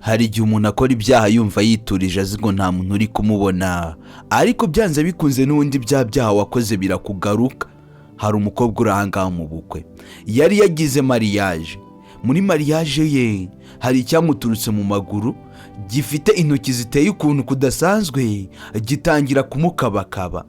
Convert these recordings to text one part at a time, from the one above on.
Hari igihe umuntu akora ibyaha yumva yiturije, azi ngo nta muntu uri kumubona, ariko byanze bikunze n'ubundi bya byaha wakoze birakugaruka. Hari umukobwa uri ahangaha mu bukwe, yari yagize mariage. Muri mariage ye hari icyamuturutse mu maguru gifite intoki ziteye ukuntu kudasanzwe, gitangira kumukabakaba.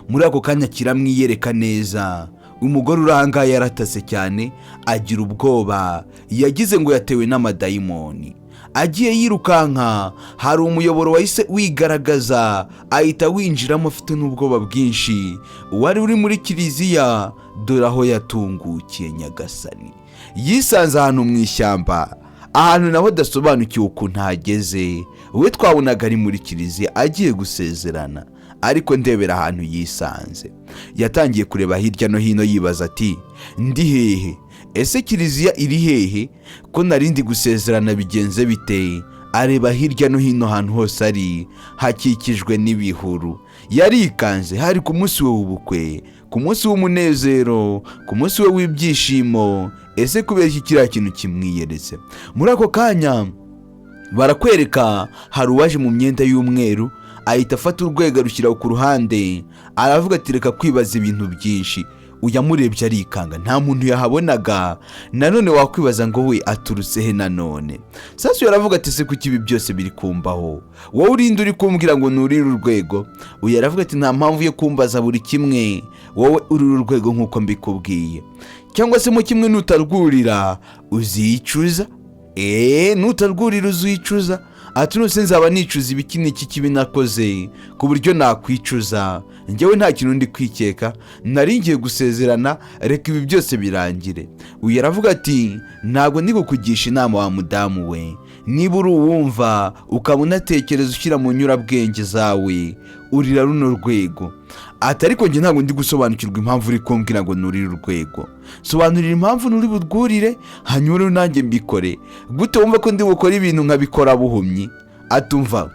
Muri ako kanya kiramwiyereka neza. Umugore uri ahangaha yaratase cyane, agira ubwoba, yagize ngo yatewe n'amadayimoni. Agiye yirukanka, hari umuyoboro wahise wigaragaza, ahita winjiramo afite n'ubwoba bwinshi. Uwari uri muri kiliziya, dore aho yatungukiye. Nyagasani, yisanze ahantu mu ishyamba, ahantu nawe adasobanukiwe ukuntu ahageze. We twabonaga ari muri kiliziya agiye gusezerana, ariko ndebera ahantu yisanze. Yatangiye kureba hirya no hino, yibaza ati: "Ndi hehe? Ese kiliziya iri hehe? Ko narindi gusezerana, bigenze bite?" Areba hirya no hino, ahantu hose ari hakikijwe n'ibihuru. Yarikanze. Hari ku munsi we w'ubukwe, ku munsi w'umunezero, ku munsi we w'ibyishimo. Ese kubera iki kiriya kintu kimwiyeretse? Muri ako kanya barakwereka hari uwaje mu myenda y'umweru, ahita afata urwego arushyira ku ruhande, aravuga ati: "Reka kwibaza ibintu byinshi." Uyamurebye arikanga, nta muntu yahabonaga. Nanone wakwibaza ngo we aturutse he? Nanone sasu yaravuga ati: "Se kuki ibi byose biri kumbaho? Wowe urinde uri kumbwira ngo nurire urwego?" Uyu aravuga ati: "Nta mpamvu yo kumbaza buri kimwe, wowe uri urwego nk'uko mbikubwiye, cyangwa se mo kimwe nutarwurira uzicuza. Eee, nutarwurira uzicuza." Ati: "Nose nzaba nicuza ibiki? N'iki kibi nakoze ku buryo nakwicuza? Njyewe nta kintu ndi kwikeka, nari ngiye gusezerana, reka ibi byose birangire." Uyu aravuga ati: "Ntabwo ndi kukugisha inama, wa mudamu we. Niba uri uwumva, ukaba unatekereza, ushyira mu nyurabwenge zawe, urira runo rwego." Ati: "Ariko njye ntabwo ndi gusobanukirwa impamvu uri kumbwira ngo nurire urwego. Sobanurira impamvu nuri burwurire, hanyuma rero nanjye mbikore. Gute wumva ko ndi bukore ibintu nkabikora buhumyi?" Atumva,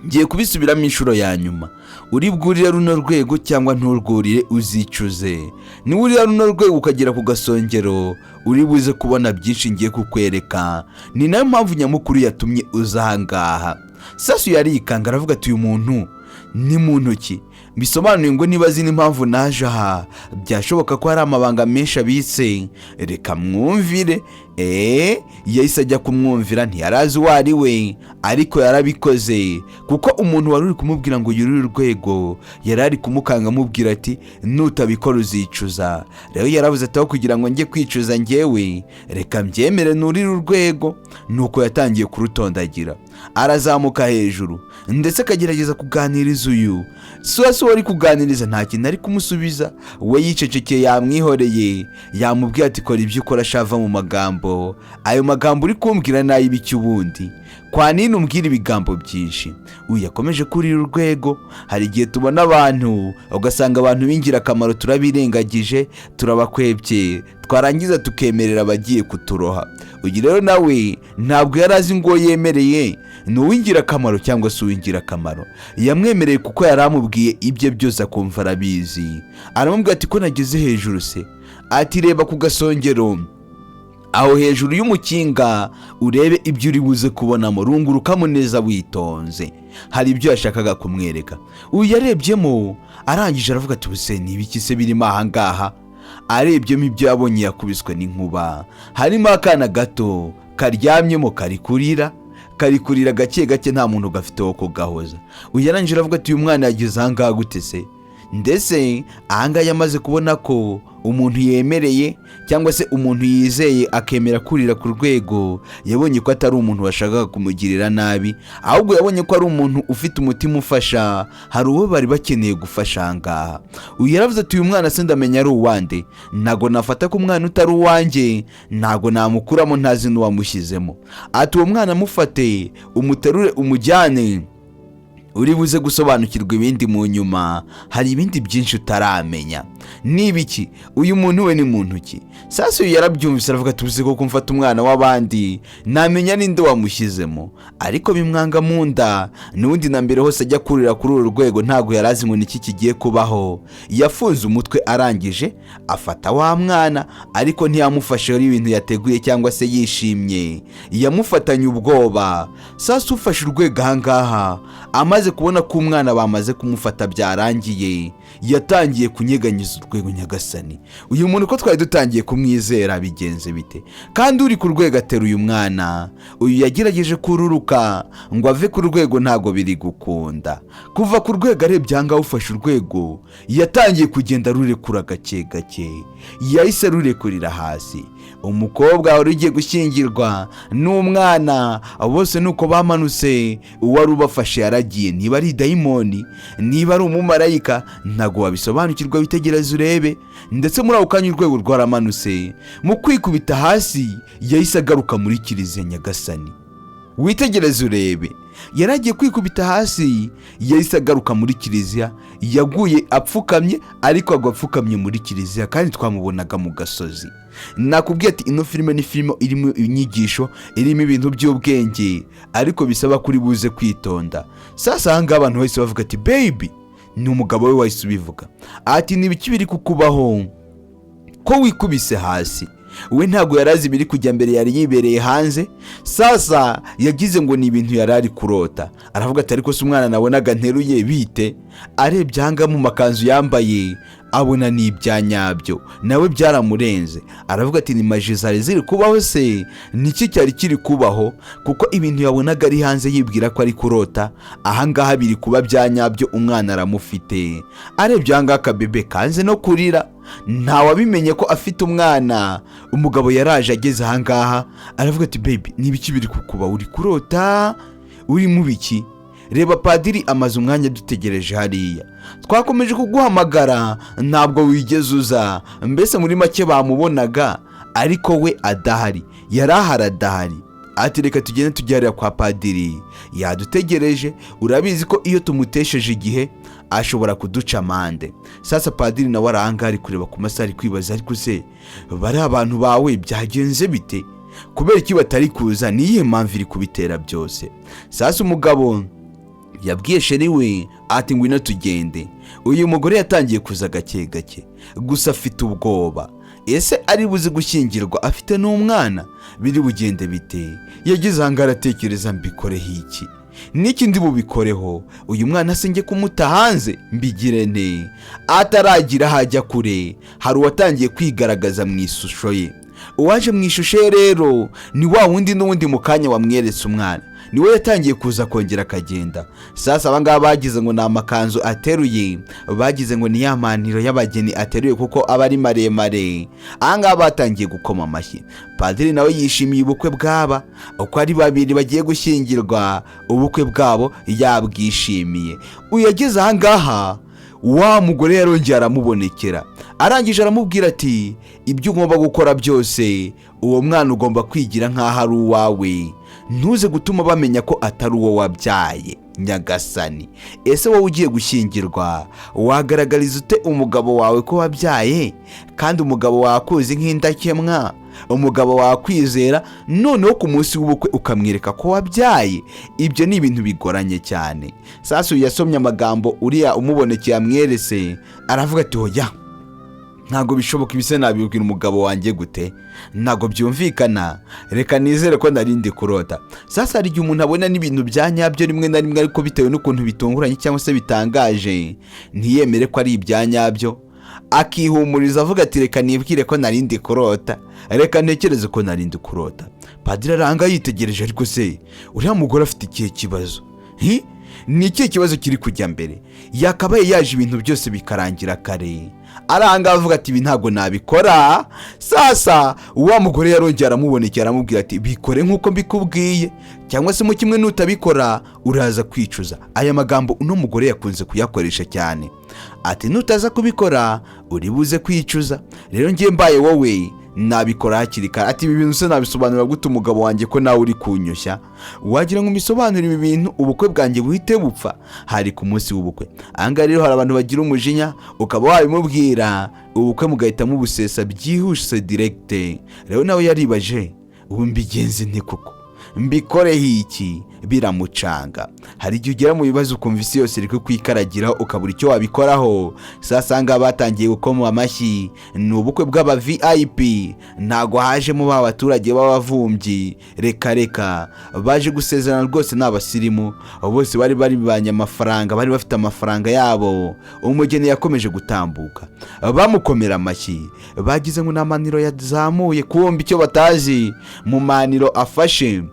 ngiye kubisubiramo inshuro ya nyuma: uri bwurire runo rwego cyangwa nturwurire, uzicuze. Niba urira runo rwego ukagera ku gasongero, uri buze kubona byinshi ngiye kukwereka. Ni nayo mpamvu nyamukuru yatumye uza aha ngaha." Sasu yarikanga, aravuga ati: "Uyu muntu ni mu ntoki, bisobanuye ngo niba azi n'impamvu naje aha, byashoboka ko hari amabanga menshi abitse. Reka mwumvire." Eee, yahise ajya kumwumvira. Ntiyari azi uwo ari we, ariko yarabikoze kuko umuntu wari uri kumubwira ngo yurire urwego yari ari kumukanga, amubwira ati: "Nutabikora uzicuza." Rero yarabuze ati: "Aho kugira ngo njye kwicuza njyewe, reka mbyemere nurire urwego." Nuko yatangiye kurutondagira, arazamuka hejuru, ndetse akagerageza kuganiriza uyu. Si wari kuganiriza, nta kintu ari kumusubiza. We yicecekeye, yamwihoreye, yamubwiye ati: "Kora ibyo ukora, shava mu magambo. Ayo magambo uri kumbwira ni ay'ibiki ubundi? Kwa nini umbwira ibigambo byinshi?" Uyu yakomeje kurira urwego. Hari igihe tubona abantu, ugasanga abantu b'ingirakamaro turabirengagije, turabakwebye, twarangiza tukemerera abagiye kuturoha. Uyu rero nawe ntabwo yari azi ngo yemereye ni uw'ingirakamaro cyangwa se uw'ingirakamaro. Yamwemereye kuko yari amubwiye ibye byose, akumva arabizi. Aramubwira ati: "Ko nageze hejuru se?" Ati: "Reba ku gasongero aho hejuru y'umukinga, urebe ibyo uri buze kubonamo. Rungurukamo neza witonze." Hari ibyo yashakaga kumwereka. Uyu yarebyemo, arangije aravuga ati: "Ubuse ni ibiki se birimo aha ngaha?" Arebyemo, ibyo yabonye yakubiswe n'inkuba. Harimo akana gato karyamyemo, kari kurira, kari kurira gake gake, nta muntu gafite wo kugahoza. Uyu yarangije aravuga ati: "Uyu mwana yageze aha ngaha gute se?" Ndetse aha ngaha yamaze kubona ko umuntu yemereye, cyangwa se umuntu yizeye akemera kurira ku rwego, yabonye ko atari umuntu washakaga kumugirira nabi, ahubwo yabonye ko ari umuntu ufite umutima ufasha. Hari uwo bari bakeneye gufasha aha ngaha. Uyu yaravuze ati: "Uyu mwana se ndamenya ari uwande? Ntabwo nafata ko umwana utari uwanjye, ntabwo namukuramo ntazi n'uwamushyizemo." Ati: "Uwo mwana amufate, umuterure, umujyane." Uri buze gusobanukirwa ibindi mu nyuma, hari ibindi byinshi utaramenya. Niba iki uyu muntu we ni muntu ki? Sasa uyu yarabyumvise, aravuga ati: "Uzi ko mfata umwana w'abandi, namenya ninde wamushyizemo?" Ariko bimwanga mu nda. N'ubundi na mbere hose ajya kurira kuri uru rwego, ntabwo yari azi ngo niki kigiye kubaho. Yafunze umutwe, arangije afata wa mwana, ariko ntiyamufashe ari ibintu yateguye cyangwa se yishimye, yamufatanye ubwoba. Sasa ufashe urwego ahangaha, amaze kubona ko umwana bamaze kumufata byarangiye, yatangiye kunyeganyiza urwego. Nyagasani, uyu muntu ko twari dutangiye kumwizera, bigenze bite? Kandi uri ku rwego ateruye umwana. Uyu yagerageje kururuka ngo ave ku rwego, ntabwo biri gukunda kuva ku rwego. Arebye ahangaha, ufashe urwego yatangiye kugenda rurekura gake gake, yahise rurekurira hasi. Umukobwa wari ugiye gushyingirwa n'umwana bose ni uko bamanutse. Uwari ubafashe yaragiye. Niba ari dayimoni, niba ari umumarayika, ntabwo wabisobanukirwa, witegereze urebe. Ndetse muri ako kanya urwego rwaramanutse, mu kwikubita hasi yahise agaruka muri kiliziya. Nyagasani, witegereze urebe, yari agiye kwikubita hasi, yahise agaruka muri kiliziya. Yaguye apfukamye, ariko agwa apfukamye muri kiliziya, kandi twamubonaga mu gasozi. Nakubwiye ati ino filime ni filime irimo inyigisho, irimo ibintu by'ubwenge, ariko bisaba kuri buze kwitonda. Sasa ahangaha abantu bahise bavuga ati: "Baby." Ni umugabo we wahise ubivuga, ati: "Ni ibiki biri kukubaho ko wikubise hasi?" We ntabwo yari azi ibiri kujya mbere, yari yibereye hanze. Sasa yagize ngo ni ibintu yari ari kurota, aravuga ati: "Ariko se umwana nabonaga nteruye bite?" Arebye ahangaha mu makanzu yambaye, abona ni ibya nyabyo, nawe byaramurenze. Aravuga ati: "Ni magie zari ziri kubaho se? Niki cyari kiri kubaho?" Kuko ibintu yabonaga ari hanze yibwira ko ari kurota, ahangaha biri kuba bya nyabyo, umwana aramufite. Arebye ahangaha, akabebe kanze no kurira, ntawabimenye ko afite umwana. Umugabo yaraje, ageze ahangaha aravuga ati: "Baby, ni ibiki biri kukuba? Uri kurota? Uri mu biki? Reba padiri amaze umwanya dutegereje hariya, twakomeje kuguhamagara ntabwo wigeze uza." Mbese muri make bamubonaga ariko we adahari, yari ahari adahari. Ati: "Reka tugende tujye hariya kwa padiri, yadutegereje. Urabizi ko iyo tumutesheje igihe ashobora kuduca amande." Sasa padiri nawe arangaha, ari kureba ku masaha, ari kwibaza: "Ariko se bari abantu bawe byagenze bite? Kubera iki batari kuza? Ni iyihe mpamvu iri kubitera byose?" Sasa umugabo yabwiye chérie we ati: "Ngwino tugende." Uyu mugore yatangiye kuza gake gake, gusa afite ubwoba. Ese ari buze gushyingirwa afite n'umwana? Biri bugende bite? Yagize ahangaha aratekereza: "Mbikoreho iki? Niki ndi bubikoreho? Uyu mwana se njye kumuta hanze? Mbigire nte?" Ataragira hajya kure, hari uwatangiye kwigaragaza mu ishusho ye. Uwaje mu ishusho ye rero ni wa wundi n'uwundi mu kanya wamweretse umwana, niwe yatangiye kuza, akongera akagenda. Sasa abangaba bagize ngo ni amakanzu ateruye, bagize ngo ni ya maniro y'abageni ateruye, kuko aba ari maremare. Ahangaha batangiye gukoma amashyi. Padiri nawe yishimiye ubukwe bw'aba uko ari babiri bagiye gushyingirwa, ubukwe bwabo yabwishimiye. Uyu yageze ahangaha, wa mugore yarongeye aramubonekera, arangije aramubwira ati: "Ibyo ugomba gukora byose, uwo mwana ugomba kwigira nk'aho ari uwawe, ntuze gutuma bamenya ko atari uwo wabyaye." Nyagasani, ese wowe ugiye gushyingirwa wagaragariza ute umugabo wawe ko wabyaye, kandi umugabo wakuzi nk'indakemwa, umugabo wakwizera, noneho ku munsi w'ubukwe ukamwereka ko wabyaye? Ibyo ni ibintu bigoranye cyane. Sasa uyu yasomye amagambo uriya umubonekeye amwerese, aravuga ati: "Hoya, ntabwo bishoboka. Ibise nabibwira umugabo wanjye gute? Ntabwo byumvikana. Reka nizere ko narindi kurota." Sasa hari igihe umuntu abona n'ibintu bya nyabyo rimwe na rimwe, ariko bitewe n'ukuntu bitunguranye cyangwa se bitangaje, ntiyemere ko ari ibya nyabyo, akihumuriza avuga ati: "Reka nibwire ko narindi kurota, reka ntekereze ko narindi kurota." Padiri aranga yitegereje: "Ariko se uriya mugore afite ikihe kibazo? Hi? Ni ikihe kibazo kiri kujya mbere? Yakabaye yaje ibintu byose bikarangira kare." Aranga avuga ati: "Ibi ntabwo nabikora." Sasa wa mugore yarongeye aramubonekera, aramubwira ati: "Bikore nk'uko mbikubwiye, cyangwa se mu kimwe nutabikora uraza kwicuza." Aya magambo uno mugore yakunze kuyakoresha cyane, ati: "Nutaza kubikora uri buze kwicuza. Rero ngiye mbaye wowe." Nabikora hakiri kare. Ati: "Ibi bintu se nabisobanura gute umugabo wanjye, ko nawe uri kunyoshya? Wagira ngo mbisobanure ibi bintu, ubukwe bwanjye buhite bupfa." Hari ku munsi w'ubukwe. Ahangaha rero hari abantu bagira umujinya, ukaba wabimubwira, ubukwe mugahita mubusesa byihuse, direct. Rero nawe yaribaje: "Ubu mbigenze nte koko? Mbikoreho iki?" Biramucanga. Hari igihe ugera mu bibazo, ukumva isi yose iri kukwikaragira, ukabura icyo wabikoraho. Sasa batangiye gukoma amashyi. Ni ubukwe bw'aba VIP, ntago hajemo ba baturage b'abavumbyi, reka reka. Baje gusezerana rwose ni abasirimu bose, bari bari amafaranga, bari bafite amafaranga yabo. Umugeni yakomeje gutambuka, bamukomera amashyi, bagize ngo ni amaniro yazamuye. Kumva icyo batazi, mu maniro afashe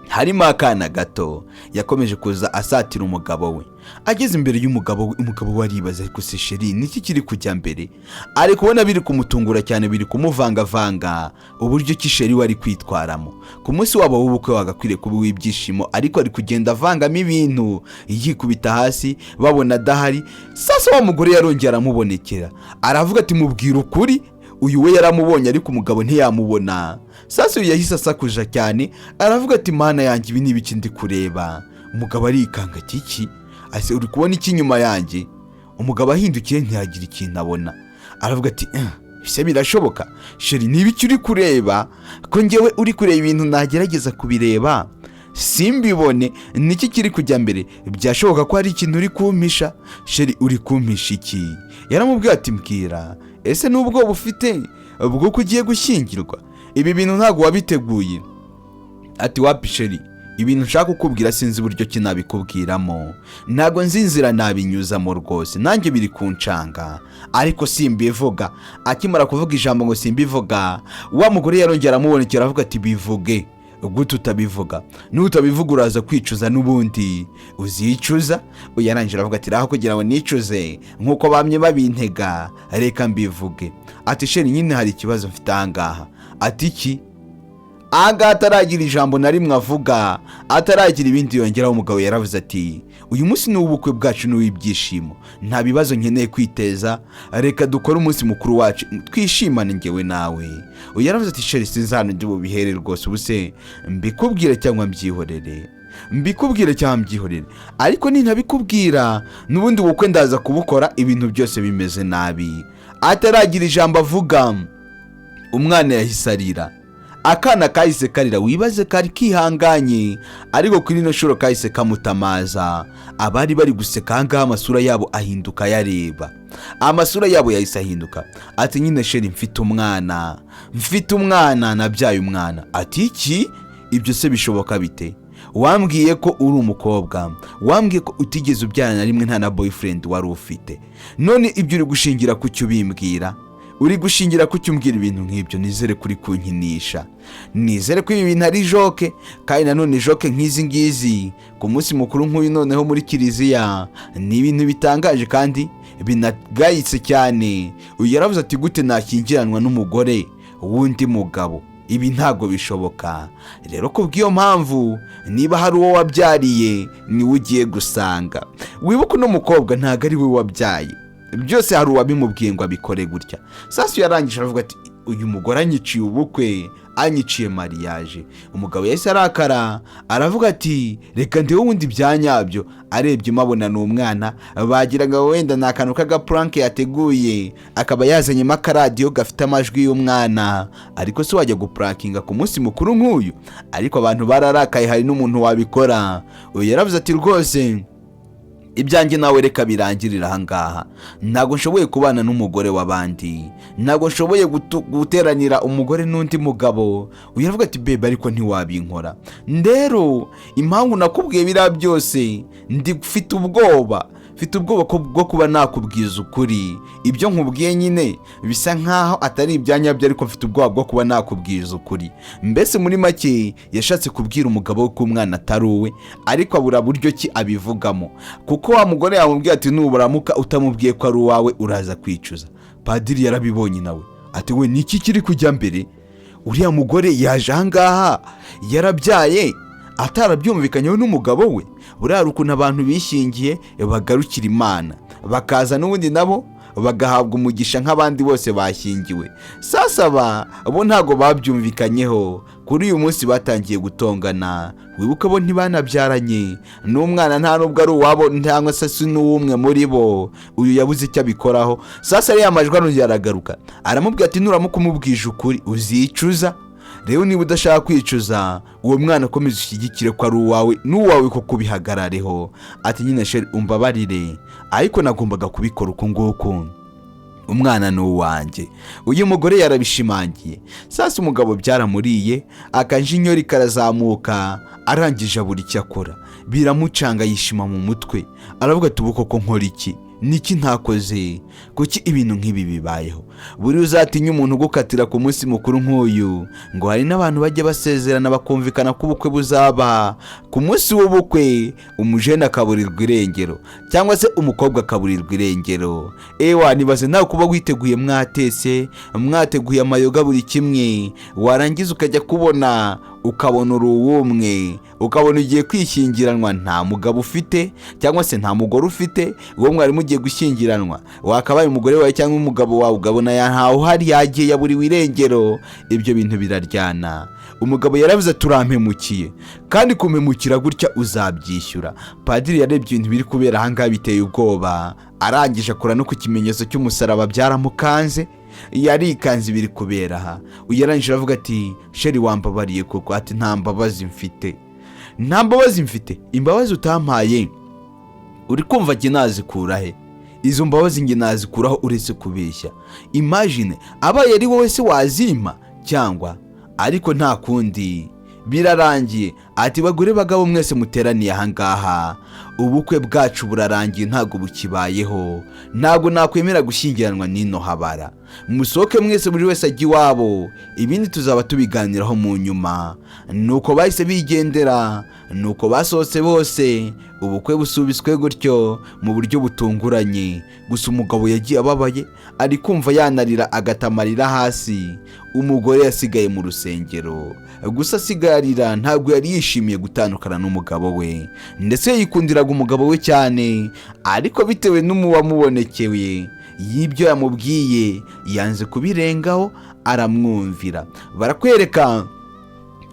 harimo akana gato. Yakomeje kuza asatira umugabo we. Ageze imbere y'umugabo we, umugabo we aribaza: "Ariko se chéri, niki kiri kujya mbere?" Ari kubona biri kumutungura cyane, biri kumuvangavanga uburyo ki chéri we ari kwitwaramo ku munsi wabo w'ubukwe wagakwiriye kuba uw'ibyishimo, ariko ari kugenda avangamo ibintu, yikubita hasi, babona adahari. Sasa wa mugore yarongera aramubonekera, aravuga ati: "Mubwira ukuri." Uyu we yaramubonye, ariko umugabo ntiyamubona. Sasa uyu yahise asakuja cyane, aravuga ati: "Mana yanjye, ibi ni ibiki ndi kureba?" Umugabo arikanga ati: "Iki ase, uri kubona iki inyuma yanjye?" Umugabo ahindukiye ntiyagira ikintu abona. Aravuga ati: "Ese birashoboka? Chéri, ni ibiki uri kureba, ko ngewe uri kureba ibintu nagerageza kubireba simbibone? Niki kiri kujya mbere? Byashoboka ko hari ikintu uri kumpisha. Chéri, uri kumpisha iki?" Yaramubwiye ati: "Mbwira, ese n'ubwoba ufite bw'uko ugiye gushyingirwa? Ibi bintu ntabwo wabiteguye?" Ati: "Wapi chéri, ibintu nshaka kukubwira sinzi uburyo ki nabikubwiramo, ntabwo nzi inzira nabinyuzamo rwose, nanjye biri kuncanga, ariko simbivuga." Akimara kuvuga ijambo ngo simbivuga, wa mugore yarongera aramubonekera, aravuga ati: "Bivuge. Gute utabivuga? Nutabivuga uraza kwicuza, n'ubundi uzicuza." Uyu yarangije aravuga ati: "Aho kugira ngo nicuze nk'uko bamye babintega, reka mbivuge." Ati: "Chéri, nyine hari ikibazo mfite ahangaha." Ati: "Iki?" Ahangaha ataragira ijambo na rimwe avuga, ataragira ibindi yongeraho, umugabo yaravuze ati: "Uyu munsi ni uw'ubukwe bwacu, ni uw'ibyishimo, nta bibazo nkeneye kwiteza. Reka dukore umunsi mukuru wacu, twishimane ngewe nawe." Uyu yaravuze ati: "Chéri, sinzi hano ndi bubihere rwose. Ubu se mbikubwire cyangwa mbyihorere? Mbikubwire cyangwa mbyihorere? Ariko nintabikubwira, n'ubundi bukwe ndaza kubukora ibintu byose bimeze nabi." Ataragira ijambo avuga, umwana yahise arira. Akana kahise karira. Wibaze, kari kihanganye, ariko kuri ino shuro kahise kamutamaza. Abari bari guseka ahangaha, amasura yabo ahinduka yareba, amasura yabo yahise ahinduka. Ati: "Nyine chéri, mfite umwana, mfite umwana, nabyaye umwana." Ati: "Iki? Ibyo se bishoboka bite? Wambwiye ko uri umukobwa, wambwiye ko utigeze ubyara na rimwe, nta na boyfriend wari ufite. None ibyo uri gushingira ku cyo ubimbwira? Uri gushingira ku cyo umbwira ibintu nk'ibyo? Nizere kuri kunkinisha, nizere ko ibi bintu ari joke. Kandi nanone joke nk'izi ngizi ku munsi mukuru nk'uyu, noneho muri kiliziya, ni ibintu bitangaje kandi binagayitse cyane." Uyu yaravuze ati: "Gute nashyingiranwa n'umugore w'undi mugabo? Ibi ntabwo bishoboka. Rero ku bw'iyo mpamvu, niba hari uwo wabyariye, niwe ugiye gusanga." Wibuke, uno mukobwa ntabwo ari we wabyaye, byose hari uwabimubwiye ngo abikore gutya. Sasa yarangije aravuga ati: "Uyu mugore anyiciye ubukwe, anyiciye mariage." Umugabo yahise arakara, aravuga ati: "Reka ndebe ubundi bya nyabyo." Arebye abona ni umwana. Bagira ngo wenda ni akantu k'agaprank yateguye, akaba yazanyemo akaradiyo gafite amajwi y'umwana. Ariko se wajya guprankinga ku munsi mukuru nk'uyu? Ariko abantu bararakaye, hari n'umuntu wabikora. Uyu yaravuze ati: "Rwose ibyanjye nawe reka birangirire ahangaha. Ntabwo nshoboye kubana n'umugore w'abandi, ntabwo nshoboye guteranira umugore n'undi mugabo." Uyu aravuga ati: "Babe, ariko ntiwabinkora. Rero impamvu nakubwiye biriya byose, ndi mfite ubwoba, mfite ubwoba bwo kuba nakubwiza ukuri. Ibyo nkubwiye nyine bisa nkaho atari ibyanyabyo, ariko mfite ubwoba bwo kuba nakubwiza ukuri." Mbese muri make yashatse kubwira umugabo we ko umwana atari uwe, ariko abura buryo ki abivugamo, kuko wa mugore yamubwiye ati: "Nuburamuka utamubwiye ko ari uwawe, uraza kwicuza." Padiri yarabibonye nawe ati: "We, niki kiri kujya mbere? Uriya mugore yaje ahangaha yarabyaye atarabyumvikanyeho n'umugabo we." Buriya hari ukuntu abantu bishingiye bagarukira Imana, bakaza n'ubundi nabo. bagahabwa umugisha nk'abandi bose bashyingiwe. Sasa aba bo ntabwo babyumvikanyeho. Kuri uyu munsi batangiye gutongana. Wibuke bo ntibanabyaranye n'umwana, nta nubwo ari uwabo cyangwa se si n'uw'umwe muri bo. Uyu yabuze icyo abikoraho. Sasa ariya majwi arongera aragaruka, aramubwira ati: "Nuramuka umubwije ukuri uzicuza. Rero niba udashaka kwicuza, uwo mwana akomeza ushyigikire ko ari uwawe, n'uwawe koko ubihagarareho." Ati: "Nyine chéri, umbabarire, ariko nagombaga kubikora uku nguku, umwana ni uwanjye." Uyu mugore yarabishimangiye. Sasa umugabo byaramuriye, akajinyori karazamuka, arangije abura icyo akora, biramucanga, yishima mu mutwe, aravuga ati: "Ubu koko nkora iki? Niki ntakoze? Kuki ibintu nk'ibi bibayeho?" Buri uzatinya umuntu ugukatira ku munsi mukuru nk'uyu. Ngo hari n'abantu bajya basezerana, bakumvikana ko ubukwe buzaba ku munsi w'ubukwe, umujene akaburirwa irengero cyangwa se umukobwa akaburirwa irengero. Ewa, nibaze nawe kuba witeguye, mwatese, mwateguye amayoga, buri kimwe, warangiza ukajya kubona ukabona uri uw'umwe, ukabona ugiye kwishyingiranwa nta mugabo ufite cyangwa se nta mugore ufite. Uwo mwari mugiye gushyingiranwa, wakabaye umugore wawe cyangwa umugabo wawe, ukabona ntawe uhari, yagiye, yaburiwe irengero. Ibyo bintu biraryana. Umugabo yaravuze: "Turampemukiye, kandi kumpemukira gutya uzabyishyura." Padiri yarebye ibintu biri kubera ahangaha biteye ubwoba, arangije akora no ku kimenyetso cy'umusaraba, byaramukanze, yarikanze ibiri kubera aha. Uyu yarangije aravuga ati: "Chéri, wambabariye koko?" Ati: "Nta mbabazi mfite, nta mbabazi mfite. Imbabazi utampaye uri kumva njye nazikura he? Izo mbabazi njye nazikuraho uretse kubeshya? Imagine abaye ari wowe se wazimpa cyangwa? Ariko nta kundi, birarangiye." Ati: "Bagore, bagabo mwese muteraniye ahangaha, ubukwe bwacu burarangiye, ntabwo bukibayeho. Ntabwo nakwemera gushyingiranwa n'ino habara. Musohoke mwese, buri wese ajya iwabo, ibindi tuzaba tubiganiraho mu nyuma." Nuko bahise bigendera, nuko basohotse bose, ubukwe busubitswe gutyo mu buryo butunguranye. Gusa umugabo yagiye ababaye, ari kumva yanarira agatamarira hasi. Umugore yasigaye mu rusengero gusa, asigaye arira. Ntabwo yari yishimiye gutandukana n'umugabo we, ndetse yikundiraga umugabo we cyane, ariko bitewe n'umuwamubonekeye y'ibyo yamubwiye, yanze kubirengaho, aramwumvira. Barakwereka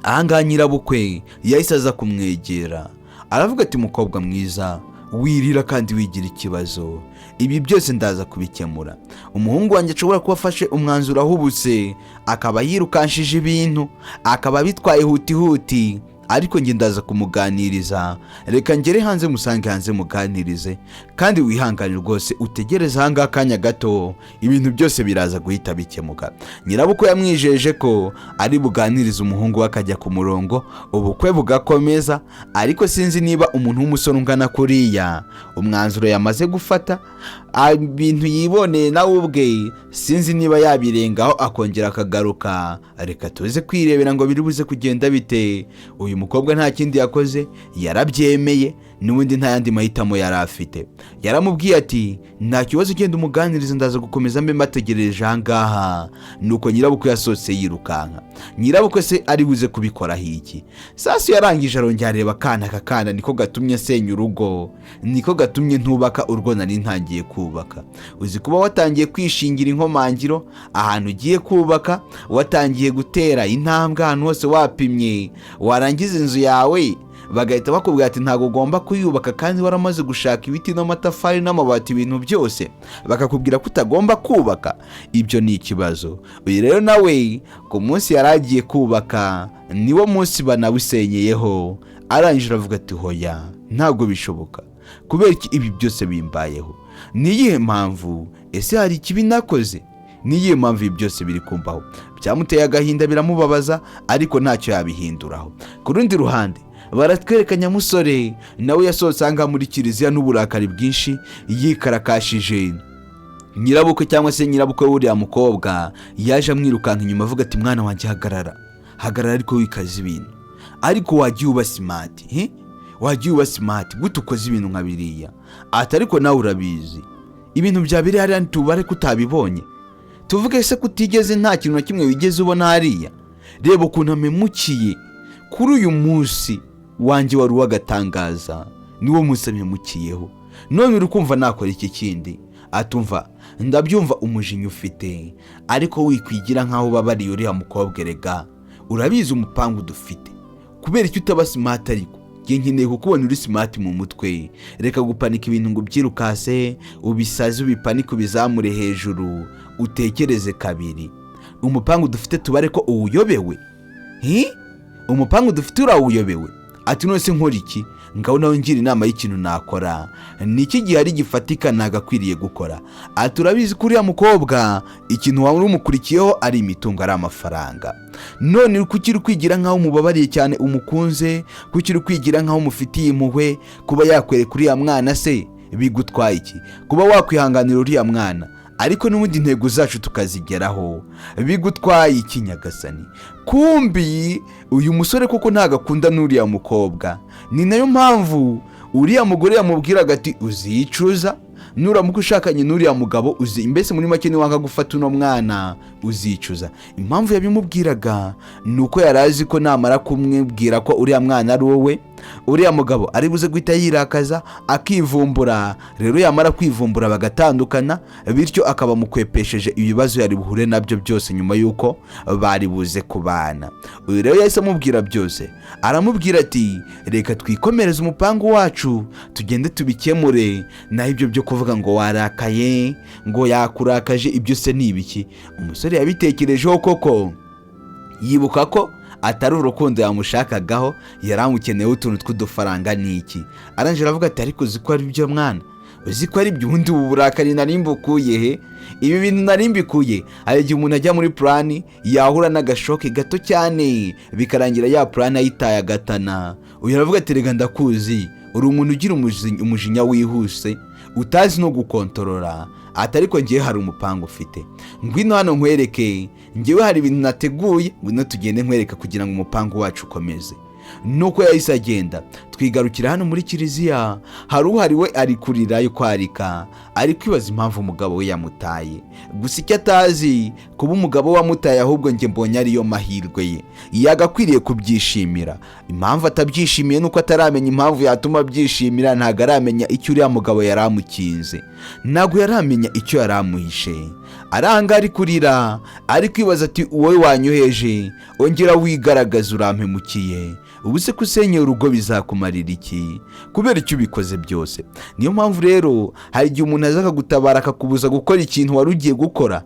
ahangaha nyirabukwe yahise aza kumwegera, aravuga ati: "Mukobwa mwiza, wirira kandi wigira ikibazo, ibi byose ndaza kubikemura. Umuhungu wanjye ashobora kuba afashe umwanzuro ahubutse, akaba yirukanshije ibintu, akaba abitwaye huti, ariko njye ndaza kumuganiriza. Reka ngere hanze musange hanze muganirize, kandi wihangane rwose, utegereze ahangaha akanya gato, ibintu byose biraza guhita bikemuka." Nyirabukwe yamwijeje ko ari buganirize umuhungu we akajya ku murongo, ubukwe bugakomeza. Ariko sinzi niba umuntu w'umusore ungana kuriya, umwanzuro yamaze gufata, ibintu yiboneye nawe ubwe, sinzi niba yabirengaho akongera akagaruka. Reka tuze kwirebera ngo biri buze kugenda bite. Uyu mukobwa nta kindi yakoze, yarabyemeye, n'ubundi nta yandi mahitamo yari afite. Yaramubwiye ati: "Nta kibazo, ugenda umuganiriza, ndaza gukomeza mbe mbategereje ahangaha." Nuko nyirabukwe yasohotse yirukanka. Nyirabukwe se ari buze kubikoraho iki? Sasa yarangije arongera areba akana. Aka kana niko gatumye asenya urugo, niko gatumye ntubaka urwo nari ntangiye kubaka. Uzi kuba watangiye kwishingira inkomangiro ahantu ugiye kubaka, watangiye gutera intambwe ahantu hose wapimye, warangiza inzu yawe bagahita bakubwira ati ntabwo ugomba kuyubaka, kandi waramaze gushaka ibiti n'amatafari n'amabati, ibintu byose, bakakubwira ko utagomba kubaka? Ibyo ni ikibazo. Uyu rero nawe ku munsi yari agiye kubaka niwo munsi banawusenyeyeho. Arangije aravuga ati: "Hoya, ntabwo bishoboka. Kubera iki ibi byose bimbayeho? Ni iyihe mpamvu? Ese hari ikibi nakoze? Ni iyihe mpamvu ibi byose biri kumbaho?" Byamuteye agahinda, biramubabaza, ariko ntacyo yabihinduraho. Ku rundi ruhande baratwereka nyamusore nawe yasohotse ahangaha muri kiliziya n'uburakari bwinshi, yikarakashije. Nyirabukwe cyangwa se nyirabukwe w'uriya mukobwa yaje amwirukanka inyuma, avuga ati: "Mwana wanjye, hagarara, hagarara, ariko wikaze ibintu, ariko wagiye uba smart, he? Wagiye uba smart, gute ukoze ibintu nka biriya?" Ati: "Ariko nawe urabizi ibintu byabereye hariya, tubare ko utabibonye? Tuvuge se ko utigeze, nta kintu na kimwe wigeze ubona hariya? Reba ukuntu amemukiye kuri uyu munsi wanjye wari uw'agatangaza, niwo munsi amemukiyeho. None uri kumva nakora iki kindi?" Atumva, ndabyumva umujinya ufite, ariko wikwigira nk'aho ubabariye uriya mukobwa. Erega urabizi umupangu dufite. Kubera icyo utaba smart? Ariko njye nkeneye kukubona uri smart mu mutwe. Reka gupanika ibintu ngo ubyirukase, ubisaze, ubipanike, ubizamure hejuru. Utekereze kabiri. Umupangu dufite tubare ko uwuyobewe? Hi? Umupangu dufite urawuyobewe? Ati: "None se nkora iki?" Ngaho nawe ngira inama y'ikintu nakora. Ni iki gihari gifatika nagakwiriye gukora? Ati: "Urabizi ko uriya mukobwa ikintu waba umukurikiyeho ari imitungo, ari amafaranga. None kuki uri kwigira nk'aho umubabariye cyane, umukunze? Kuki uri kwigira nk'aho umufitiye impuhwe? Kuba yakwereka uriya mwana se bigutwaye iki? Kuba wakwihanganira uriya mwana, ariko n'ubundi intego zacu tukazigeraho, bigutwaye iki?" Nyagasani, kumbi uyu musore koko ntabwo akunda n'uriya mukobwa. Ni nayo mpamvu uriya mugore yamubwiraga ati: "Uzicuza nuramuka ushakanye n'uriya mugabo, uzi mbese muri make niwanga gufata uno mwana uzicuza." Impamvu yabimubwiraga ni uko yari azi ko namara kumubwira ko uriya mwana ari wowe, uriya mugabo ari buze guhita yirakaza akivumbura. Rero yamara kwivumbura bagatandukana, bityo akaba amukwepesheje ibibazo yari buhure nabyo byose nyuma y'uko bari buze kubana. Uyu rero yahise amubwira byose, aramubwira ati: "Reka twikomereze umupangu wacu, tugende tubikemure. Naho ibyo byo kuvuga ngo warakaye, ngo yakurakaje, ibyo se ni ibiki?" Umusore yabitekerejeho koko, yibuka ko atari urukundo yamushakagaho, yari amukeneyeho utuntu tw'udufaranga n'iki. Arangije aravuga ati: "Ariko uzi ko ari byo mwana, uzi ko ari byo? Ubundi ubu burakari nari mbukuye he? Ibi bintu nari mbikuye?" Hari igihe umuntu ajya muri plan, yahura n'agashock gato cyane, bikarangira ya plan ayitaye agatana. Uyu aravuga ati: "Reka ndakuzi, uri umuntu ugira umujinya wihuse, utazi no gukontorora." Ati: "Ariko ngewe hari umupangu ufite. Ngwino hano nkwereke. Ngewe hari ibintu nateguye, ngwino tugende nkwereke kugira ngo umupangu wacu ukomeze." Nuko yahise agenda. Twigarukira hano muri kiliziya, hari uhari we ari kurira yo kwarika, ari kwibaza impamvu umugabo we yamutaye. Gusa icyo atazi, kuba umugabo we wamutaye ahubwo njye mbonye ariyo mahirwe ye, yagakwiriye kubyishimira. Impamvu atabyishimiye nuko ataramenya impamvu yatuma abyishimira. Ntabwo aramenya icyo uriya mugabo yari amukinze, ntabwo yaramenya icyo yari amuhishe. Aranga, ari kurira, ari kwibaza ati: "Wowe wanyoheje, ongera wigaragaza, urampemukiye. Ubu se kusenyera urugo bizakumarira iki? Kubera icyo ubikoze byose?" Niyo mpamvu rero hari igihe umuntu aza akagutabara, akakubuza gukora ikintu wari ugiye gukora,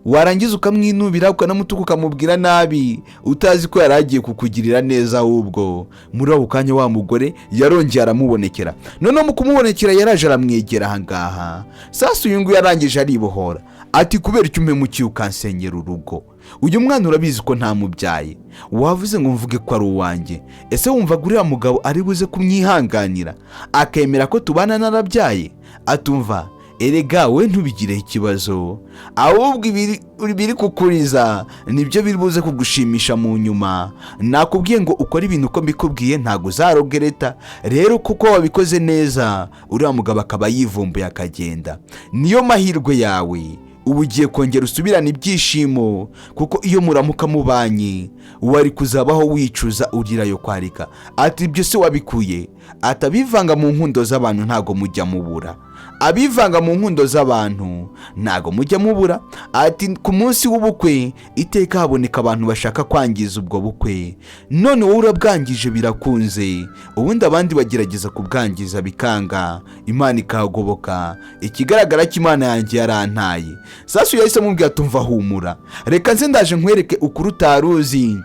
warangiza ukamwinubira, ukanamutuka, ukamubwira nabi, utazi ko yari agiye kukugirira neza ahubwo. Muri ako kanya wa mugore yarongeye aramubonekera. Noneho mu kumubonekera yaraje aramwegera ahangaha. Sasa uyu nguyu yarangije aribohora, ati: "Kubera icyo umpemukiye ukansenyera urugo? Uyu mwana urabizi ko ntamubyaye, wavuze ngo mvuge ko ari uwanjye. Ese wumvaga uriya mugabo ari buze kumwihanganira akemera ko tubana narabyaye?" Atumva, erega we ntubigireho ikibazo, ahubwo ibiri kukuriza nibyo biri buze kugushimisha mu nyuma. Nakubwiye ngo ukore ibintu uko mbikubwiye, ntabwo uzaregretta. Rero kuko wabikoze neza, uriya mugabo akaba yivumbuye akagenda, niyo mahirwe yawe. Ubu ugiye kongera usubirane ibyishimo, kuko iyo muramuka mubanye wari kuzabaho wicuza, urira yo kwarika. Ati: "Ibyo se wabikuye?" Ati: "Abivanga mu nkundo z'abantu ntabwo mujya mubura, abivanga mu nkundo z'abantu ntabwo mujya mubura." Ati: "Ku munsi w'ubukwe iteka haboneka abantu bashaka kwangiza ubwo bukwe. None wowe urabwangije, birakunze. Ubundi abandi bagerageza kubwangiza bikanga, Imana ikahagoboka. Ikigaragara ko Imana yanjye yarantaye." Sasu yahise amubwira: "Tumva, humura, reka nze ndaje nkwereke ukuri utari uzi,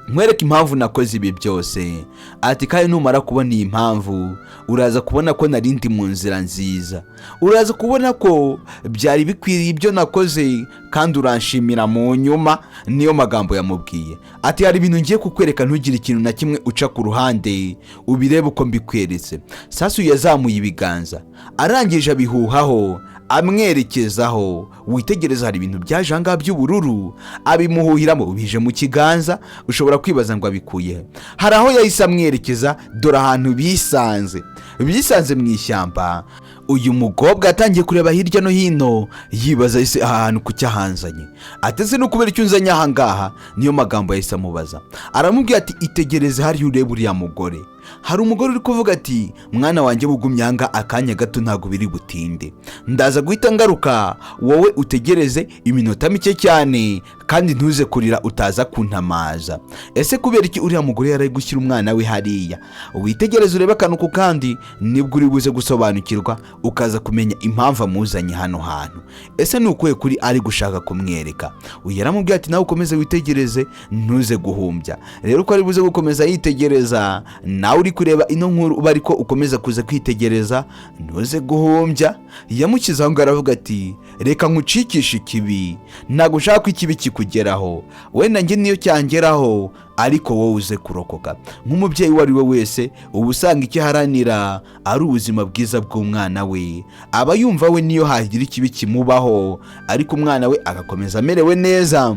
nkwereke impamvu nakoze ibi byose." Ati: "Kandi numara kubona iyi mpamvu, uraza kubona ko nari ndi mu nzira nziza, uraza kubona ko byari bikwiriye ibyo nakoze, kandi uranshimira mu nyuma." Niyo magambo yamubwiye. Ati: "Hari ibintu ngiye kukwereka, ntugire ikintu na kimwe uca ku ruhande, ubirebe uko mbikweretse." Sasu yazamuye ibiganza, arangije abihuhaho, amwerekezaho. Witegereza, hari ibintu byaje ahangaha by'ubururu, abimuhuhiramo, bije mu kiganza. Ushobora kwibaza ngo abikuye he? Hari aho yahise amwerekeza. Dore ahantu bisanze, bisanze mu ishyamba. Uyu mukobwa yatangiye kureba hirya no hino, yibaza: "Ese aha hantu kuki ahanzanye?" Ateze no kubera icyo unzanye aha ngaha? Niyo magambo yahise amubaza. Aramubwira ati: "Itegereze hariya, urebe uriya mugore." Hari umugore uri kuvuga ati: "Mwana wanjye, bugumyanga akanya gato, ntabwo biri butinde, ndaza guhita ngaruka. Wowe utegereze iminota mike cyane kandi ntuze kurira, utaza kuntamaza." Ese kubera iki uriya mugore yari ari gushyira umwana we hariya? Witegereze urebe akantu ku kandi, nibwo uri buze gusobanukirwa, ukaza kumenya impamvu amuzanye hano hantu. Ese ni ukuhe kuri ari gushaka kumwereka? Uyu yaramubwiye ati: "Nawe ukomeze witegereze, ntuze guhumbya." Rero uko ari buze gukomeza yitegereza, nawe uri kureba ino nkuru uba ariko ukomeza kuza kwitegereza, ntuze guhumbya. Yamushyize aho ngaho, aravuga ati: "Reka nkucikishe ikibi, ntabwo ushaka ko ikibi kikugeraho. Wenda njye niyo cyangeraho, ariko wowe uze kurokoka." Nk'umubyeyi uwo ari we wese, uba usanga icyo aharanira ari ubuzima bwiza bw'umwana we. Aba yumva we niyo hagira ikibi kimubaho, ariko umwana we agakomeza amerewe neza,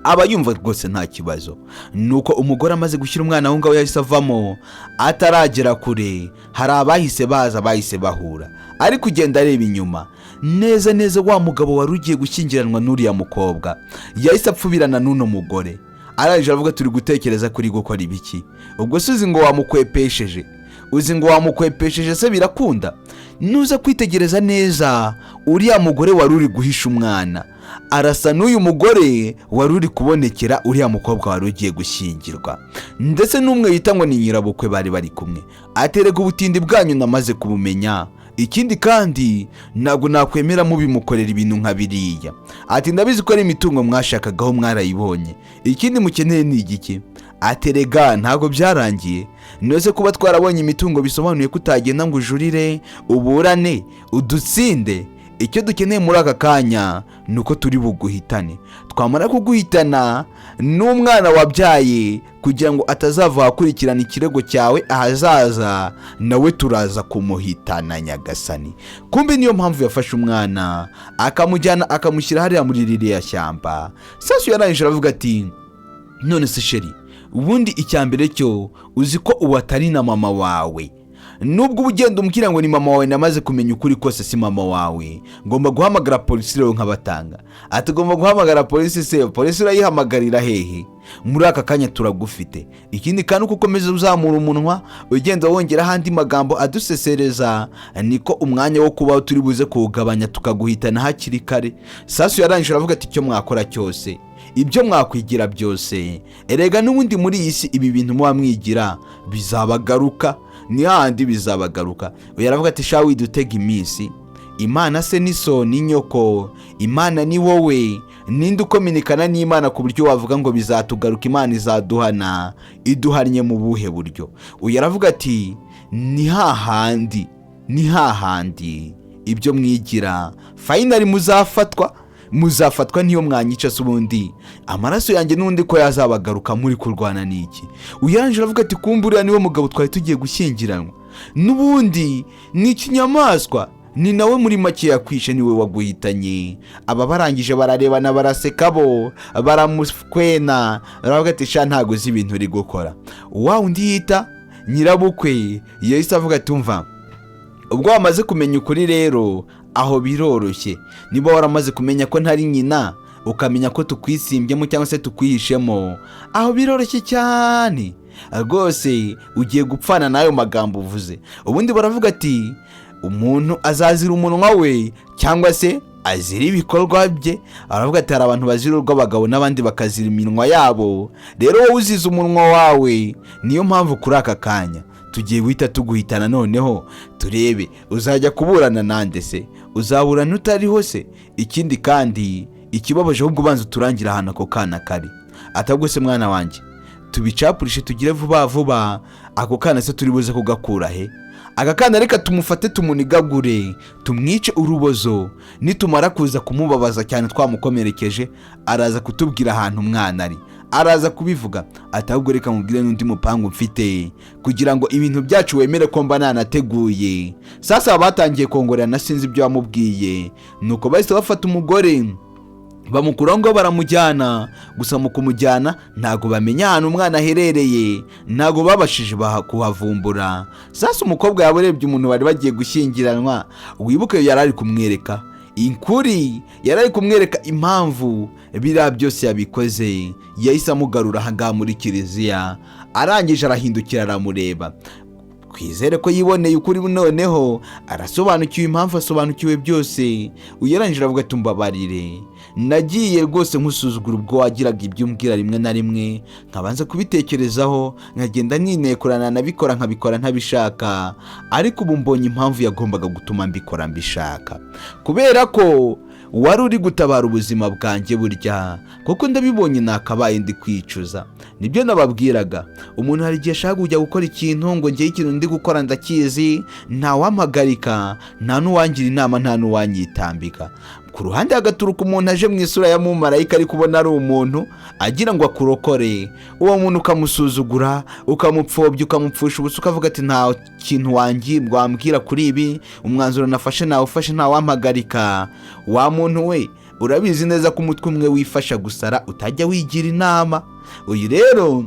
aba yumva rwose nta kibazo. Nuko umugore amaze gushyira umwana aho ngaho, yahise avamo. Ataragera kure, hari abahise baza, bahise bahura. Ari kugenda areba inyuma neza neza, wa mugabo wari ugiye gushyingiranwa n'uriya mukobwa yahise apfubirana n'uno mugore. Arangije aravuga: "Turi gutekereza kuri gukora ibiki?" Ubwo se uzi ngo wamukwepesheje? Uzi ngo wamukwepesheje se birakunda? Nuza kwitegereza neza, uriya mugore wari uri guhisha umwana arasa n'uyu mugore wari uri kubonekera uriya mukobwa wari ugiye gushyingirwa, ndetse n'umwe yita ngo ni nyirabukwe bari bari kumwe. Aterega: "Ubutindi bwanyu namaze kubumenya. Ikindi kandi, ntabwo nakwemera mubimukorera ibintu nka biriya." Ati: "Ndabizi ko ari imitungo mwashakagaho, mwarayibonye. Ikindi mukeneye ni igiki?" Aterega: "Ntabwo byarangiye. Nose kuba twarabonye imitungo bisobanuye ko utagenda ngo ujurire, uburane, udutsinde? Icyo dukeneye muri aka kanya ni uko turi buguhitane. Twamara kuguhitana n'umwana wabyaye, kugira ngo atazava ahakurikirana ikirego cyawe ahazaza, nawe turaza kumuhitana." Nyagasani! Kumbe niyo mpamvu yafashe umwana akamujyana, akamushyira hariya muri ririya shyamba. Sasu yarangije aravuga ati: "None se chérie, ubundi icya mbere cyo uzi ko ubu atari na mama wawe? Nubwo uba ugenda umbwira ngo ni mama wawe, namaze kumenya ukuri kose, si mama wawe. Ngomba guhamagara polisi rero nkabatanga." Ati: "Ugomba guhamagara polisi se? Polisi urayihamagarira hehe? Muri aka kanya turagufite. Ikindi kandi, uko ukomeza uzamura umunwa, ugenda wongeraho andi magambo adusesereza, niko umwanya wo kubaho turi buze kuwugabanya, tukaguhitana hakiri kare." Sasu yarangije aravuga ati: "Icyo mwakora cyose, ibyo mwakwigira byose, erega n'ubundi muri iyi si ibi bintu muba mwigira bizabagaruka, ni hahandi bizabagaruka." Uyu aravuga ati: "Sha, widutega iminsi. Imana se ni so, ni nyoko? Imana ni wowe? Ninde ukominikana n'Imana ku buryo wavuga ngo bizatugaruka, Imana izaduhana? Iduhannye mu buhe buryo?" Uyu aravuga ati: "Ni hahandi, ni hahandi, ibyo mwigira finally muzafatwa, muzafatwa. Niyo mwanyica se, ubundi amaraso yanjye n'undi ko yazabagaruka, muri kurwana n'iki?" Uyarangije aravuga ati: "Kumbe uriya niwe mugabo twari tugiye gushyingiranwa, n'ubundi ni ikinyamaswa, ni nawe muri make yakwishe, niwe waguhitanye." Aba barangije bararebana, baraseka bo, baramukwena, baravuga ati: "Sha, ntabwo uzi ibintu uri gukora." Wa undi yita nyirabukwe yahise avuga ati: "Umva, ubwo wamaze kumenya ukuri rero, aho biroroshye. Niba waramaze kumenya ko ntari nyina, ukamenya ko tukwisimbyemo cyangwa se tukwihishemo, aho biroroshye cyane rwose. Ugiye gupfana n'ayo magambo uvuze." Ubundi baravuga ati: "Umuntu azazira umunwa we cyangwa se azira ibikorwa bye." Aravuga ati: "Hari abantu bazira urw'abagabo n'abandi bakazira iminwa yabo. Rero wowe uzize umunwa wawe, niyo mpamvu kuri aka kanya tugiye guhita tuguhitana. Noneho turebe uzajya kuburana nande se? Uzaburana utariho se? Ikindi kandi ikibabaje, ahubwo ubanza uturangira ahantu ako kana kari." Atabwo se mwana wanjye, tubicapurishe, tugire vuba vuba. Ako kana se turi buze kugakura he? Aka kana reka tumufate, tumunigagure, tumwice urubozo. Nitumara kuza kumubabaza cyane, twamukomerekeje, araza kutubwira ahantu umwana ari, araza kubivuga. Ati: "Ahubwo reka mubwire n'undi mupangu mfite kugira ngo ibintu byacu wemere ko mba nanateguye." Sasa batangiye kongorera, sinzi ibyo wamubwiye. Nuko bahise bafata umugore, bamukuraho ngo baramujyana. Gusa mu kumujyana ntabwo bamenya ahantu umwana aherereye, ntabwo babashije kuhavumbura. Sasa umukobwa yaba urebye umuntu bari bagiye gushyingiranwa, wibuke yari ari kumwereka Inkuri yari ari kumwereka impamvu biriya byose yabikoze. Yahise amugarura ahangaha muri kiliziya, arangije arahindukira aramureba. Twizere ko yiboneye ukuri, noneho arasobanukiwe impamvu, asobanukiwe byose. Uyarangije aravuga ati: "Mbabarire, nagiye rwose nkusuzugura ubwo wagiraga ibyo umbwira, rimwe na rimwe nkabanza kubitekerezaho, nkagenda ninekurana, nabikora nkabikora ntabishaka. Ariko ubu mbonye impamvu yagombaga gutuma mbikora mbishaka, kubera ko wari uri gutabara ubuzima bwanjye. Burya kuko ndabibonye nakabaye ndi kwicuza." Nibyo nababwiraga, umuntu hari igihe ashaka kujya gukora ikintu ngo: "Ngewe ikintu ndi gukora ndakizi, ntawampagarika, nta n'uwangira inama, nta n'uwanyitambika." Ku ruhande hagaturuka umuntu aje mu isura ya mumarayika, ari kubona ari umuntu agira ngo akurokore. Uwo muntu ukamusuzugura, ukamupfobya, ukamupfusha ubusa, ukavuga ati: "Nta kintu wambwira kuri ibi, umwanzuro nafashe nawufashe, ntawampagarika." Wa muntu we, urabizi neza ko umutwe umwe wifasha gusara, utajya wigira inama. Uyu rero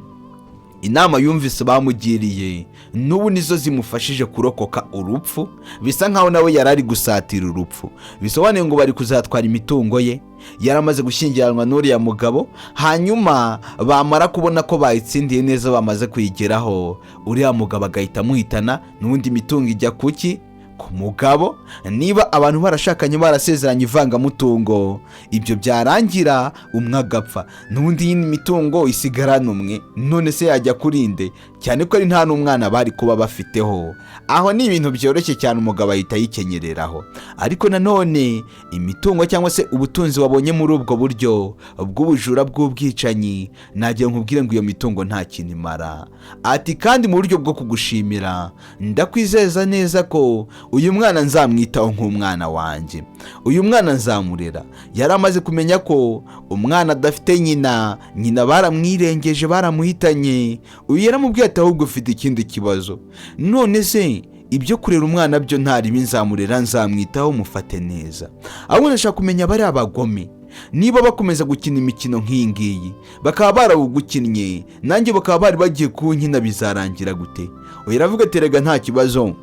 inama yumvise bamugiriye n'ubu nizo zimufashije kurokoka urupfu. Bisa nkaho nawe yari ari gusatira urupfu. Bisobanuye ngo bari kuzatwara imitungo ye yaramaze gushyingiranwa n'uriya mugabo, hanyuma bamara kubona ko bayitsindiye neza, bamaze kuyigeraho, uriya mugabo agahita amuhitana. N'ubundi imitungo ijya kuki? Ku mugabo. Niba abantu barashakanye, barasezeranye ivangamutungo, ibyo byarangira umwe agapfa, n'ubundi nyine imitungo isigarana umwe. None se yajya kuri nde, cyane ko ari nta n'umwana bari kuba bafiteho? Aho ni ibintu byoroshye cyane, umugabo ahita ayikenyereraho. Ariko nanone imitungo cyangwa se ubutunzi wabonye muri ubwo buryo bw'ubujura, bw'ubwicanyi, nagira nkubwire ngo iyo mitungo nta kintu imara. Ati: "Kandi mu buryo bwo kugushimira, ndakwizeza neza ko uyu mwana nzamwitaho nk'umwana wanjye, uyu mwana nzamurera." Yari amaze kumenya ko umwana adafite nyina, nyina baramwirengeje, baramuhitanye. Uyu yaramubwiye ati: "Ahubwo ufite ikindi kibazo. None se ibyo kurera umwana byo ntaribi, nzamurera, nzamwitaho, mufate neza. Ahubwo ndashaka kumenya bariya abagome niba bakomeza gukina imikino nk'iyi ngiyi, bakaba barawugukinnye, nanjye bakaba bari bagiye kuwunkina, bizarangira gute?" Uyu aravuga ati: "Rega nta kibazo,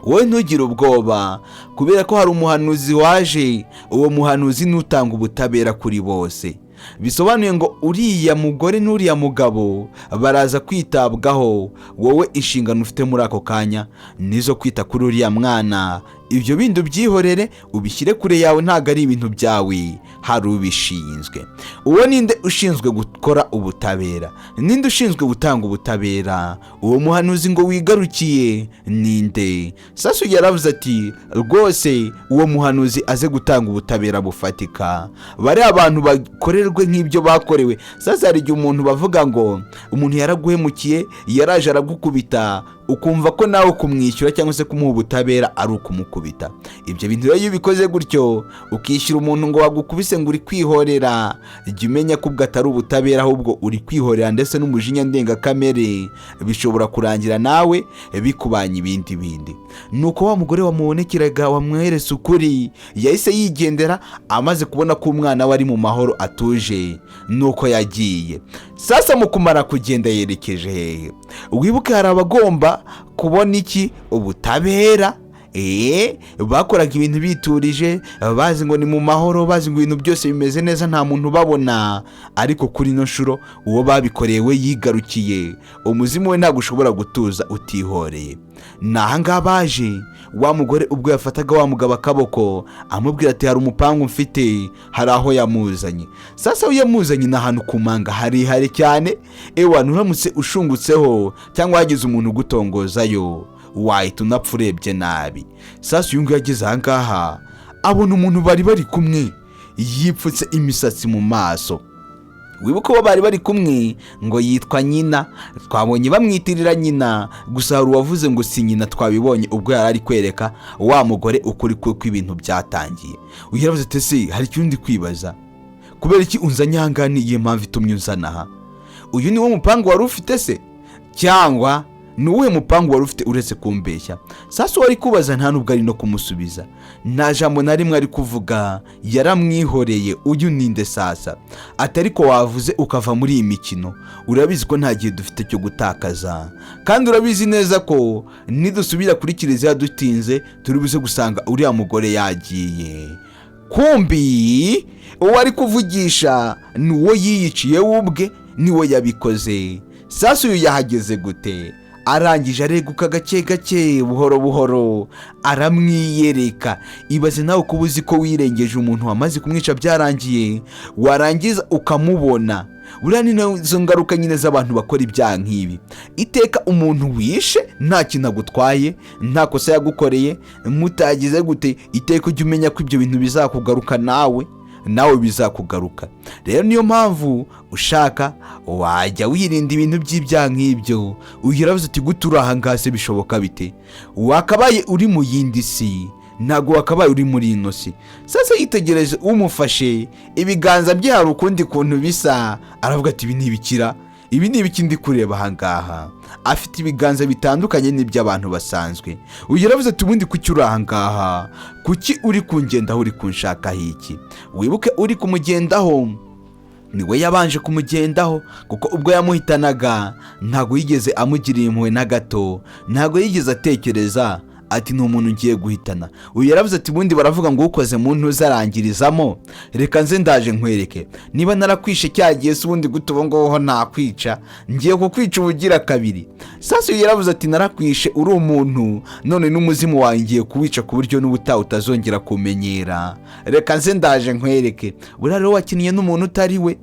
wowe ntugire ubwoba, kubera ko hari umuhanuzi waje. Uwo muhanuzi n'utanga ubutabera kuri bose. Bisobanuye ngo uriya mugore n'uriya mugabo baraza kwitabwaho. Wowe inshingano ufite muri ako kanya nizo kwita kuri uriya mwana. Ibyo bindi ubyihorere, ubishyire kure yawe, ntabwo ari ibintu byawe, hari ubishinzwe." Uwo ninde ushinzwe gukora ubutabera? Ninde ushinzwe gutanga ubutabera? Uwo muhanuzi ngo wigarukiye ninde? Sasu yaravuze ati: "Rwose uwo muhanuzi aze gutanga ubutabera bufatika, bariya abantu bakorerwe nk'ibyo bakorewe." Sasa hari igihe umuntu bavuga ngo umuntu yaraguhemukiye, yaraje aragukubita, ukumva ko nawe kumwishyura cyangwa se kumuha ubutabera ari ukumukubita. Ibyo bintu rero iyo ubikoze gutyo, ukishyura umuntu ngo wagukubise ngo uri kwihorera, jya umenya ko ubwo atari ubutabera, ahubwo uri kwihorera ndetse n'umujinya ndengakamere. Bishobora kurangira nawe bikubanye ibindi bindi. Nuko wa mugore wamubonekeraga, wamweretse ukuri, yahise yigendera amaze kubona ko umwana we ari mu mahoro, atuje. Nuko yagiye. Sasa mu kumara kugenda yerekeje hehe? Wibuke hari abagomba kubona iki? Ubutabera. Bakoraga ibintu biturije, bazi ngo ni mu mahoro, bazi ngo ibintu byose bimeze neza, nta muntu ubabona. Ariko kuri ino nshuro uwo babikoreye we yigarukiye. Umuzimu we ntabwo ushobora gutuza utihoreye. Ni ahangaha baje. Wa mugore ubwo yafataga wa mugabo akaboko, amubwira ati: "Hari umupangu mfite." Hari aho yamuzanye. Sasa aho yamuzanye ni ahantu ku manga harehare cyane. Ewa, uramutse ushungutseho cyangwa hagize umuntu ugutongozayo, wahita unapfa urebye nabi. Sasa uyu nguyu ageze ahangaha abona umuntu bari bari kumwe yipfutse imisatsi mu maso. Wibuke uwo bari bari kumwe ngo yitwa nyina. Twabonye bamwitirira nyina, gusa hari uwavuze ngo si nyina. Twabibonye ubwo yari ari kwereka wa mugore ukuri kuko ibintu byatangiye. Uyu yaravuze ati: "Ese hari icyo ndi kwibaza, kubera iki unzanye ahangaha? Ni iyihe mpamvu itumye unzana aha? Uyu ni wo mupangu wari ufite se, cyangwa ni uwuhe mupangu wari ufite uretse kumbeshya?" Sasa uwo ari kubaza nta nubwo ari no kumusubiza, nta jambo na rimwe ari kuvuga, yaramwihoreye. Uyu ninde? Sasa ati: "Ariko wavuze ukava muri iyi mikino. Urabizi ko nta gihe dufite cyo gutakaza, kandi urabizi neza ko nidusubira kuri kiliziya dutinze, turi buze gusanga uriya mugore yagiye." Kumbi uwo ari kuvugisha ni uwo yiyiciye we ubwe, niwe yabikoze. Sasa uyu yahageze gute? Arangije areguka gake gake, buhoro buhoro, aramwiyereka. Ibaze nawe kuba uzi ko wirengeje umuntu wamaze kumwica, byarangiye, warangiza ukamubona. Buriya ni nazo ngaruka nyine z'abantu bakora ibyaha nk'ibi. Iteka umuntu wishe nta kintu agutwaye, nta kosa yagukoreye, mutagize gute, iteka ujya umenya ko ibyo bintu bizakugaruka nawe, nawe bizakugaruka. Rero niyo mpamvu ushaka wajya wirinda ibintu by'ibyaha nk'ibyo. Uyu yaravuze ati: "Gute uri aha ngaha se? Bishoboka bite? Wakabaye uri mu yindi si, ntabwo wakabaye uri muri ino si." Sasa yitegereje umufashe, ibiganza bye hari ukundi kuntu bisa. Aravuga ati: "Ibi ni ibikira? Ibi ni ibiki ndi kureba aha ngaha?" Afite ibiganza bitandukanye n'iby'abantu basanzwe. Uyu yaravuze ati: "Ubundi kuki uri aha ngaha? Kuki uri kungendaho? Uri kunshakaho iki?" Wibuke, uri kumugendaho niwe yabanje kumugendaho, kuko ubwo yamuhitanaga ntabwo yigeze amugirira impuhwe na gato, ntabwo yigeze atekereza ati: "Ni umuntu ngiye guhitana." Uyu yaravuze ati: "Ubundi baravuga ngo ukoze mu ntuza arangirizamo. Reka nze ndaje nkwereke. Niba narakwishe cyagiye se, ubundi gute ubu ngubu nakwica? Ngiye kukwica ubugira kabiri." Sasa uyu yaravuze ati: "Narakwishe uri umuntu, none n'umuzimu wawe ngiye kuwica ku buryo n'ubutaha utazongera kumenyera. Reka nze ndaje nkwereke." Buriya rero wakiniye n'umuntu utari we.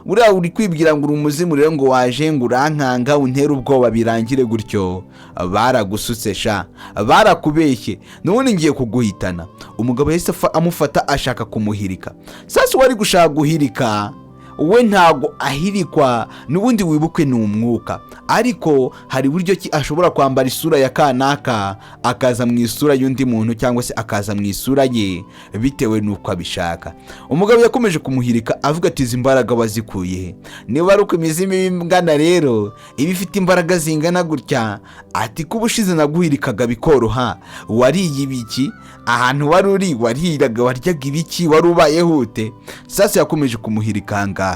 Buriya uri kwibwira ngo uri umuzimu rero, ngo waje ngo urankanga, untere ubwoba, birangire gutyo. Baragusutse sha, barakubeshye, n'ubundi ngiye kuguhitana. Umugabo yahise amufata, ashaka kumuhirika. Sasa uwari gushaka guhirika we ntabwo ahirikwa n'ubundi, wibuke ni umwuka, ariko hari uburyo ki ashobora kwambara isura ya kanaka, akaza mu isura y'undi muntu cyangwa se akaza mu isura ye bitewe n'uko abishaka. Umugabo yakomeje kumuhirika, avuga ati: "Izi mbaraga wazikuye he? Niba ari uko imizimu iba ingana rero, iba ifite imbaraga zingana gutya." Ati: "Kuba ushize naguhirikaga bikoroha, wariye ibiki? Ahantu wari uri wariraga, waryaga ibiki? Wari ubayeho ute?" Sasa yakomeje kumuhirika aha ngaha.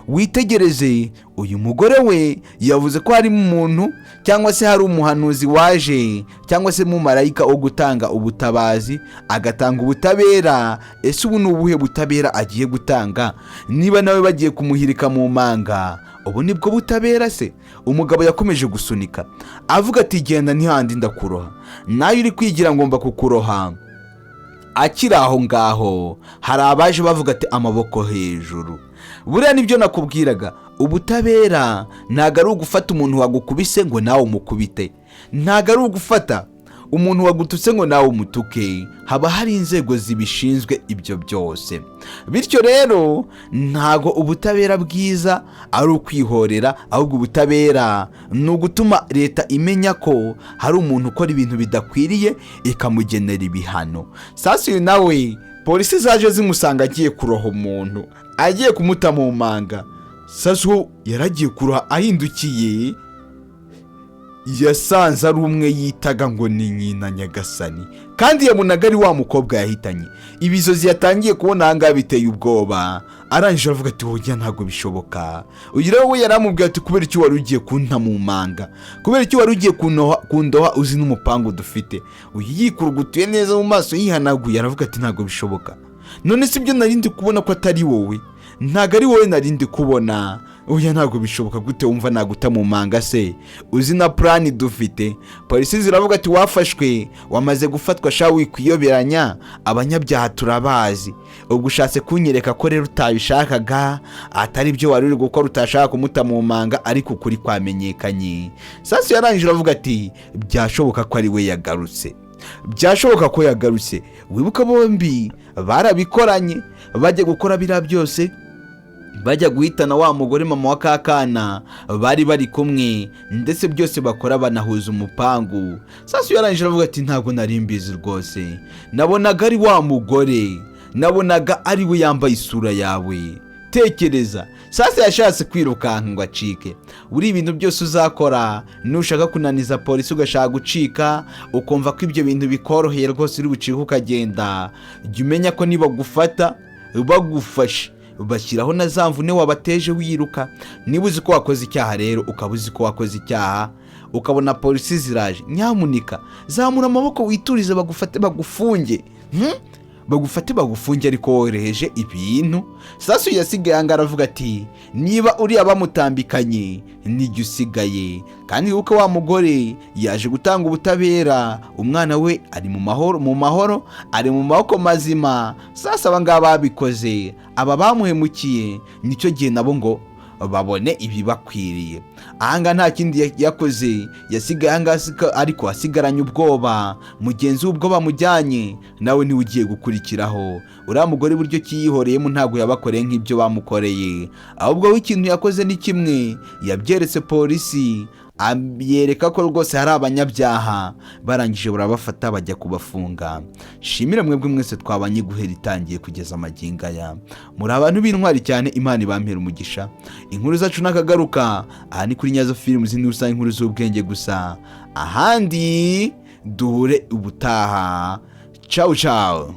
Witegereze uyu mugore, we yavuze ko harimo umuntu cyangwa se hari umuhanuzi waje cyangwa se mumarayika wo gutanga ubutabazi, agatanga ubutabera. Ese ubu ni ubuhe butabera agiye gutanga niba nawe bagiye kumuhirika mu manga? Ubu nibwo butabera se? Umugabo yakomeje gusunika, avuga ati: "Genda, ntihandi ndakuroha, nawe uri kwigira ngomba kukuroha." Akiri aho ngaho hari abaje bavuga ati: "Amaboko hejuru." Buriya nibyo nakubwiraga, ubutabera ntabwo ari ugufata umuntu wagukubise ngo nawe umukubite, ntabwo ari ugufata umuntu wagututse ngo nawe umutuke. Haba hari inzego zibishinzwe ibyo byose. Bityo rero ntabwo ubutabera bwiza ari ukwihorera, ahubwo ubutabera ni ugutuma leta imenya ko hari umuntu ukora ibintu bidakwiriye, ikamugenera ibihano. Sasa uyu nawe polisi zaje zimusanga agiye kuroha umuntu, agiye kumuta mu manga. Sasa uwo yaragiye kuroha, ahindukiye yasanze ari umwe yitaga ngo ni nyina Nyagasani, kandi yabonaga ari wa mukobwa yahitanye. Ibizozi yatangiye kubona aha ngaha biteye ubwoba. Arangije aravuga ati: "Hoya, ntabwo bishoboka." Uyu rero we yaramubwiye ati: "Kubera icyo wari ugiye kunta mu manga? Kubera icyo wari ugiye kundoha uzi n'umupangu dufite?" Uyu yikurugutuye neza mu maso, yihanaguye, aravuga ati: "Ntabwo bishoboka. None si ibyo nari ndi kubona ko atari wowe? Ntabwo ari wowe nari ndi kubona. Oya, ntabwo bishoboka. Gute wumva naguta mu manga se uzi na plan dufite?" Polisi ziravuga ati: "Wafashwe, wamaze gufatwa sha, wikwiyoberanya, abanyabyaha turabazi. Ubwo ushatse kunyereka ko rero utabishakaga, atari byo wari uri gukora, utashaka kumuta mu manga, ariko ukuri kwamenyekanye." Sasa yarangije aravuga ati: "Byashoboka ko ari we yagarutse, byashoboka ko yagarutse." Wibuka bombi barabikoranye, bajya gukora biriya byose, bajya guhitana wa mugore mama wa kakana, bari bari kumwe, ndetse byose bakora banahuza umupangu. Sasa yarangije aravuga ati: "Ntabwo nari mbizi rwose, nabonaga ari wa mugore, nabonaga ari we yambaye isura yawe." Tekereza, sasa yashatse kwirukanka ngo acike. Buri ibintu byose uzakora, nushaka kunaniza polisi, ugashaka gucika, ukumva ko ibyo bintu bikoroheye rwose, uri bucike ukagenda, jya umenya ko nibagufata, bagufashe bashyiraho na za mvune wabateje wiruka. Niba uzi ko wakoze icyaha rero, ukaba uzi ko wakoze icyaha, ukabona polisi ziraje, nyamuneka zamura amaboko witurize, bagufate bagufunge. Bagufate bagufunge, ariko woroheje ibintu. Sasu yasigaye ahangaha aravuga ati: "Niba uriya bamutambikanye, nijye usigaye." Kandi wibuke, wa mugore yaje gutanga ubutabera, umwana we ari mu mahoro, mu mahoro, ari mu maboko mazima. Sasa aba ngaba babikoze, aba bamuhemukiye, nicyo gihe nabo ngo babone ibibakwiriye. Ahangaha nta kindi yakoze, yasigaye ahangaha, ariko asigaranye ubwoba. Mugenzi we ubwo bamujyanye, nawe niwe ugiye gukurikiraho. Uriya mugore buryo kiyihoreyemo, ntabwo yabakoreye nk'ibyo bamukoreye, ahubwo we ikintu yakoze ni kimwe: yabyeretse polisi, yereka ko rwose hari abanyabyaha. Barangije barabafata, bajya kubafunga. Shimire mwebwe mwese twabanye guhera itangiye kugeza amagingo aya. Muri abantu b'intwari cyane, Imana ibampera umugisha. Inkuru zacu n'akagaruka. Aha ni kuri Nyazo Films, niho usanga inkuru z'ubwenge gusa. Ahandi duhure ubutaha. Cawu cawu.